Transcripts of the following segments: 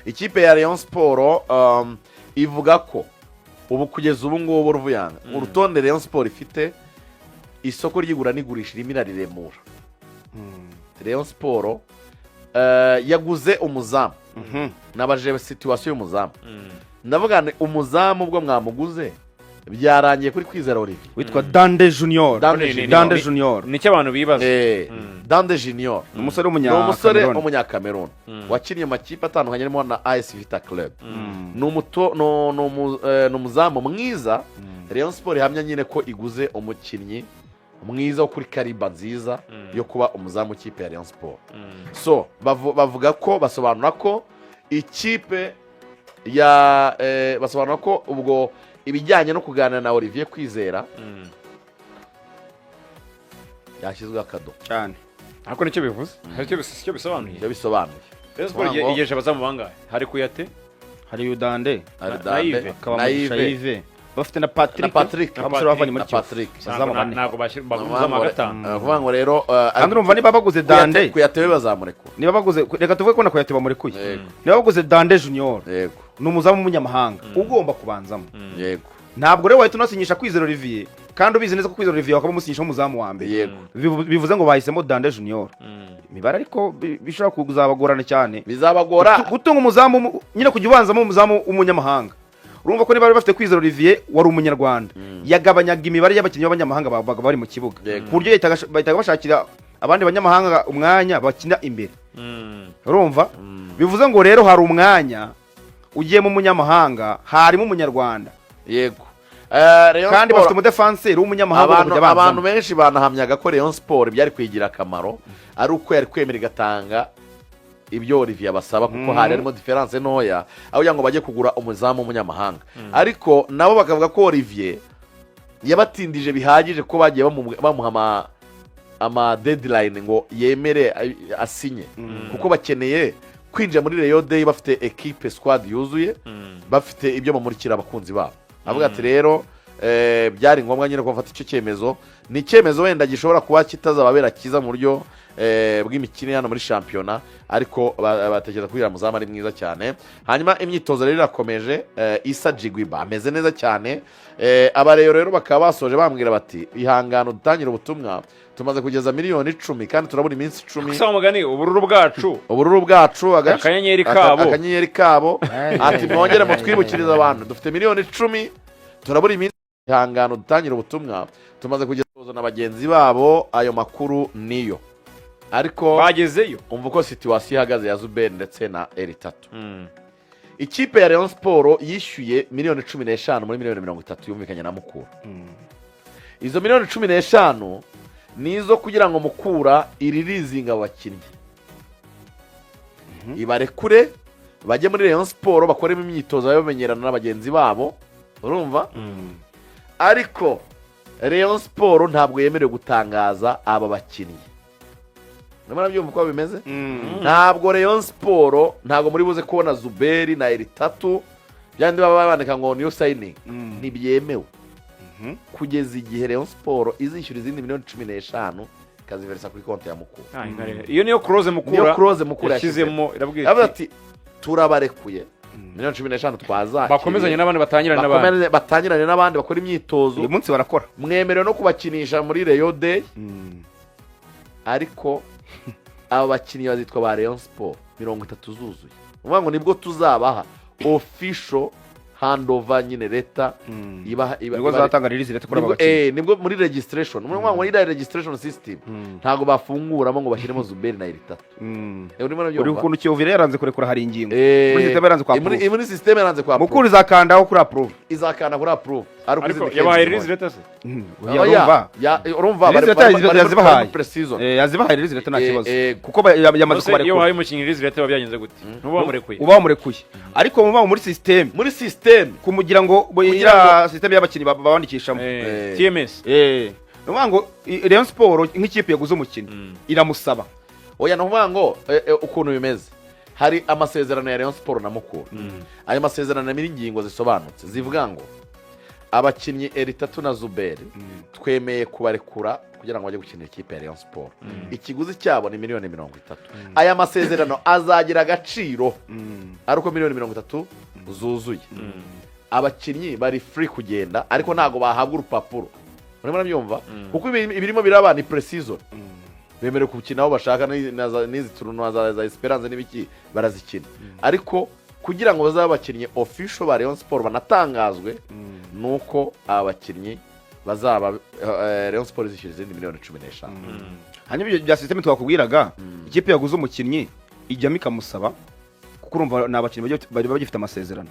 Ikipe ya Rayon Sport ivuga ko ubu, kugeza ubu ngubu, ruvuyanga urutonde Rayon Sport ifite, isoko ry'igura n'igurisha irimo irariremura. Rayon Sport yaguze umuzamu. Nabaje situation y'umuzamu, ndavuga nti: "Umuzamu ubwo mwamuguze, byarangiye kuri Kwizera Olivier?" Witwa Dande Junior. Dande Junior. Dande Junior. Nicyo abantu bibaza. Dande Junior. Ni umusore Ni umusore w'umunyakameruni. W'umunyakameruni wakinnye mu makipe atandukanye arimo na AS Vita Club. Ni umuto no- ni umu- eh, ni umuzamu mwiza. Rayon Sport ihamya nyine ko iguze umukinnyi mwiza wo kuri calibre nziza yo kuba umuzamu w'ikipe ya Rayon Sport. So bavuga ko, basobanura ko ikipe ya basobanura ko ubwo ibijyanye no kuganira na Olivier Kwizera yashyizweho akadomo. Cyane. Ariko nicyo bivuze, hari icyo icyo bisobanuye. Icyo bisobanuye. Rayon Sport Kuvuga ngo- igejeje abazamu bangahe? Hari Kuyate. Hari Dande. Hari Na Dande, Yves. Akaba na Mugisha Yves. Yves, bafite na Patrick. Na Patrick. Wa musore wavanye muri Na Kiyovu. Patrick. Abazamu bane. Ntabwo bashyira umuzamu wa gatanu. Ukuvuga ngo rero Kandi urumva niba baguze Dande, Kuyate we bazamurekura. Niba baguze, reka tuvuge ko na Kuyate bamurekuye, niba baguze Dande Junior, ni umuzamu w'umunyamahanga ugomba kubanzamo. Ntabwo rero wahita unasinyisha Kwizera Olivier kandi ubizi neza ko Kwizera Olivier wakaba umusinyisha nk'umuzamu wa mbere. Bivuze ngo bahisemo Dande Junior. Imibare ariko bishobora kuzabagorana cyane. Bizabagora. Gutunga umuzamu nyine kujya ubanzamo umuzamu w'umunyamahanga, urumva ko niba bari bafite Kwizera Olivier wari umunyarwanda, yagabanyaga imibare y'abakinnyi b'abanyamahanga babaga bari mu kibuga, ku buryo bahitaga bashakira abandi banyamahanga umwanya bakina imbere. Urumva, bivuze ngo rero hari umwanya ugiyemo umunyamahanga, harimo umunyarwanda. Yego. Rayon Kandi Sport- bafite umudefanseri w'umunyamahanga ugomba abantu kujya abantu abanzamo. benshi banahamyaga ko Rayon Sport byari kwigira akamaro ari uko yari kwemera igatanga ibyo Olivier abasaba, kuko hari harimo différence ntoya aho kugira ngo bajye kugura umuzamu w'umunyamahanga. Ariko nabo bakavuga ko Olivier yabatindije bihagije, ko bagiye bamuha ama deadline ngo yemere asinye, kuko bakeneye kwinjira muri Rayon Day bafite ekipe, squad yuzuye, bafite ibyo bamurikira abakunzi babo. Avuga ati rero byari ngombwa nyine ko bafata icyo cyemezo. Ni icyemezo wenda gishobora kuba kitazababera cyiza mu buryo bw'imikino hano muri shampiyona, ariko batekereza ko uriya muzamu ari mwiza cyane. Hanyuma imyitozo rero irakomeje. Issa Jigwiba ameze neza cyane. Aba rero bakaba basoje bambwira bati: "Ihangane dutangire ubutumwa, tumaze kugeza miliyoni 10 kandi turabura iminsi 10." Gusa mugani ubururu bwacu. Ubururu bwacu, Akanyenyeri kabo. Akanyenyeri kabo. Ati: "Mwongere mutwibukirize abantu, dufite miliyoni 10, turabura iminsi. Ihangano dutangire ubutumwa, tumaze kugeza na bagenzi babo." Ayo makuru niyo, ariko bagezeyo. Umva uko situation ihagaze ya Zuberi ndetse na Eritatu. Ikipe ya Rayon Sport yishyuye miliyoni 15 muri miliyoni 30 yumvikanye na Mukura. Izo miliyoni 15 ni izo kugira ngo Mukura iririzinga abo bakinnyi, ibarekure bajye muri Rayon Sport bakoremo imyitozo, babe bamenyerana na bagenzi babo, urumva? Ariko Rayon Sport ntabwo yemerewe gutangaza aba bakinnyi. Urimo urabyumva uko bimeze? Ntabwo Rayon Sport, ntabwo muri buze kubona Zuberi na Eritatu byandi baba bandika ngo niyo signing. Ntibyemewe kugeza igihe Rayon Sport izishyura izindi miliyoni 15 ikaziveresa kuri konti ya Mukura. Ah, iyo niyo clause Mukura Niyo clause Mukura yashyizemo, irabwira yavuze iti ati: "Turabarekuye, miliyoni 15 twazakiriye." Bakomezanye n'abandi, batangirane n'abandi. Batangirane n'abandi, bakora imyitozo. Uyu munsi barakora. Mwemerewe no kubakinisha muri Rayon Day, ariko aba bakinnyi bazitwa ba Rayon Sport 30 zuzuye. Ni ukuvuga ngo nibwo tuzabaha official handover nyine, leta ibaha Nibwo zatanga release letter kuri aba nibwo, bakinnyi. nibwo muri registration, ni ukuvuga ngo muri iriya registration system ntabwo bafunguramo ngo bashyiremo Zuberi na Eritatu. Urimo Uri urabyumva? ukuntu Kiyovu rero yaranze kurekura hari ingingo muri system yaranze kwa approve. Muri system yaranze kwa approve. Mukura izakandaho kuri approve. Izakanda kuri approve ariko Ariko izindi yabahaye kenshi release letter se? zibonye. Urumva Urumva Release letter bari yazibahaye. muri pre-season. Yazibahaye release letter, nta kibazo, kuko yamaze Ese iyo kubarekura. wahaye umukinnyi release letter biba byagenze gute? Ntuba wamurekuye? Uba wamurekuye, ariko muba muri system. Muri system. Kumugira ngo Kugira iriya system y'abakinnyi babandikishamo. TMS. Ni ukuvuga ngo Rayon Sport nk'ikipe yaguze umukinnyi iramusaba. Oya, ni ukuvuga ngo ukuntu bimeze, hari amasezerano ya Rayon Sport na Mukura. Ayo masezerano arimo ingingo zisobanutse zivuga ngo Abakinnyi Eritatu na Zuberi twemeye kubarekura kugira ngo bajye gukinira ikipe ya Rayon Sport. Ikiguzi cyabo ni miliyoni 30. Aya masezerano azagira agaciro ari uko miliyoni 30 zuzuye. Abakinnyi bari free kugenda, ariko ntabwo bahabwa urupapuro. Murimo murabyumva, kuko ibirimo biraba ni pre-season, bemerewe gukina aho bashaka, n'izi tournoi za Esperance n'ibiki barazikina, ariko kugira ngo bazabe abakinnyi official ba Rayon Sport banatangazwe, ni uko aba bakinnyi bazaba Rayon Sport izishyura izindi miliyoni 15. Hanyuma ibyo bya système twakubwiraga, ikipe yaguze umukinnyi ijyamo ikamusaba, kuko urumva ni abakinnyi bari bagifite amasezerano.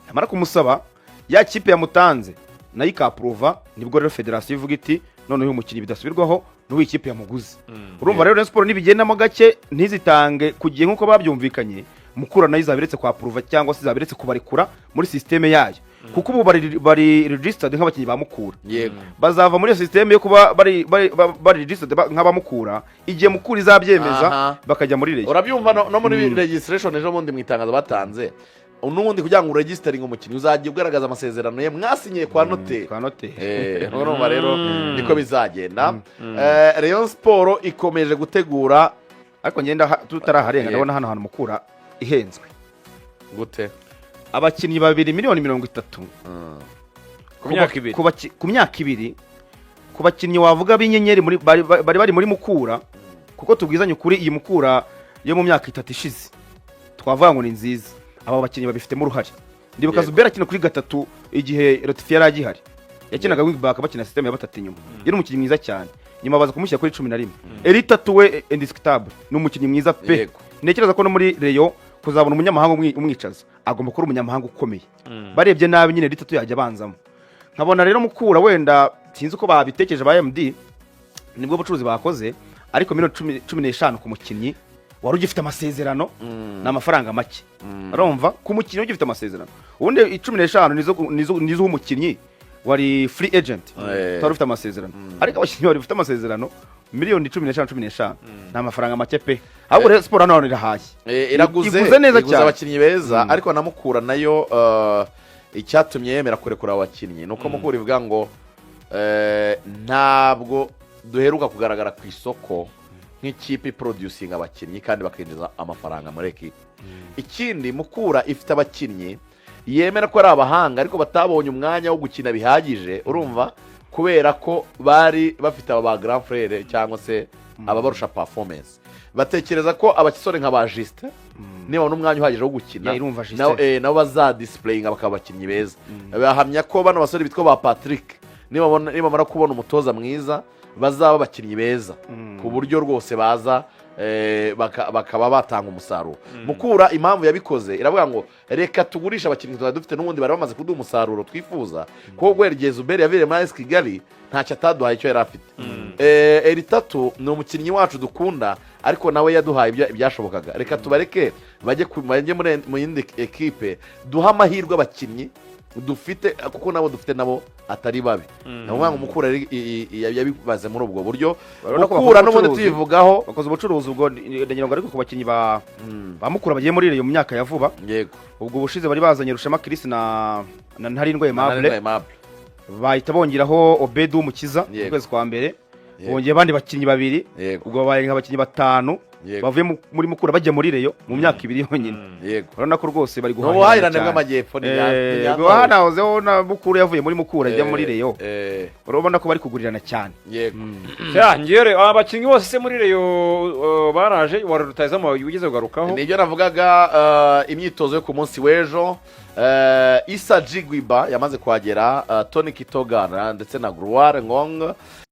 Yamara kumusaba, ya kipe yamutanze nayo ikapuruva, nibwo rero federasiyo ivuga iti: "Noneho uyu mukinnyi bidasubirwaho n'uwo ikipe yamuguze." Urumva rero, Rayon Sport nibigendamo gake, ntizitange ku gihe nk'uko babyumvikanye, Mukura nayo izaba iretse kwapuruva cyangwa se izaba iretse kubarekura muri système yayo, kuko ubu bari registered nk'abakinnyi ba Mukura. Bazava muri iyo système yo kuba bari registered nk'abamukura igihe Mukura izabyemeza, bakajya muri Rayon. Urabyumva, no muri registration ejo bundi mu itangazo batanze, n'ubundi kugira ngo uregisteringe umukinnyi uzajya ugaragaza amasezerano ye mwasinyiye kwa noteri. Kwa noteri. Urumva rero niko bizagenda. Rayon Sport ikomeje gutegura. Ariko ngenda tutaraharenga, ndabona hano hantu Mukura ihenzwe. Gute? Abakinnyi babiri miliyoni 30 Ku myaka 2. Ku myaka 2, ku bakinnyi wavuga b'inyenyeri muri bari muri Mukura, kuko tubwizanye ukuri, iyi Mukura yo mu myaka 3 ishize twavuga ngo ni nziza, aba bakinnyi babifitemo uruhare. Ndibuka Zuberi akina kuri gatatu igihe Rotifi yari agihari, yakinaga wing back, bakina système ya batatu inyuma, yari umukinnyi mwiza cyane. Nyuma baza kumushyira kuri 11. Eritatu we indiscutable, ni umukinnyi mwiza pe. Ntekereza ko no muri Rayon kuzabona umunyamahanga umwicaza agomba kuba umunyamahanga ukomeye. Barebye nabi nyine Eritatu yajya abanzamo. Nkabona rero Mukura wenda sinzi uko babitekereje ba MD, nibwo bucuruzi bakoze, ariko miliyoni 15 ku mukinnyi wari ugifite amasezerano ni amafaranga make. Urumva, ku mukinnyi ugifite amasezerano, ubundi 15 nizo umukinnyi wari free agent utari ufite amasezerano, ariko abakinnyi bari bafite amasezerano, miliyoni 15, 15 ni amafaranga make pe. Ahubwo rero siporo hano irahashye. Iraguze. Iguze neza iguze cyane. Abakinnyi beza, ariko na Mukura nayo icyatumye yemera kurekura abo bakinnyi ni uko Mukura ivuga ngo ntabwo duheruka kugaragara ku isoko nk'ikipe iproducinga abakinnyi kandi bakinjiza amafaranga muri ekipe. Ikindi, Mukura ifite abakinnyi yemera ko ari abahanga, ariko batabonye umwanya wo gukina bihagije, urumva, kubera ko bari bafite aba ba grand frère cyangwa se ababarusha performance. Batekereza ko abasore nka ba Justin nibabona umwanya uhagije wo gukina, Yeah, irumva Justin. nabo bazadisplayinga bakaba abakinnyi beza. Bahamya ko bano basore bitwa ba Patrick nibamara kubona umutoza mwiza bazaba abakinnyi beza, ku buryo rwose baza bakaba batanga umusaruro. Mukura impamvu yabikoze iravuga ngo reka tugurishe abakinnyi twari dufite, n'ubundi bari bamaze kuduha umusaruro twifuza, kuko guhera igihe Zuberi yaviriye muri AS Kigali ntacyo ataduhaye icyo yari afite. Eritatu ni umukinnyi wacu dukunda, ariko nawe yaduhaye ibyashobokaga. Reka tubareke bajye mu yindi ekipe, duhe amahirwe abakinnyi dufite, kuko nabo dufite nabo atari babi. Ni ukuvuga ngo Mukura yabibaze muri ubwo buryo. Urabona ko Mukura bakora n'ubundi ubucuruzi. tuyivugaho. Bakoze ubucuruzi. Ubwo ndagira ngo ariko ku bakinnyi ba Mukura bagiye muri Rayon mu myaka ya vuba, ubwo ubushize bari bazanye Rushema Chris na Ntarindwa Aimable. Aimable. Bahita bongeraho Obedu W'umukiza mu kwezi kwa mbere. Bongeye abandi bakinnyi babiri. Ubwo babaye nk'abakinnyi batanu bavuye muri Mukura bajya muri Rayon mu myaka 2 yonyine. Urabona ko rwose bari Ni guhahirana ubuhahirane cyane. bw'amajyepfo, ni Nyanza. Ubwo hanahozeho na Mukura yavuye muri Mukura ajya muri Rayon. Urabona ko bari kugurirana cyane. Ya, ngere abakinnyi bose se muri Rayon baraje, wari rutahizamu wigeze kugarukaho. Nibyo navugaga, imyitozo yo ku munsi w'ejo, Isa Jigwiba yamaze kuhagera, Tony Kitogana ndetse na Gruar Ngong.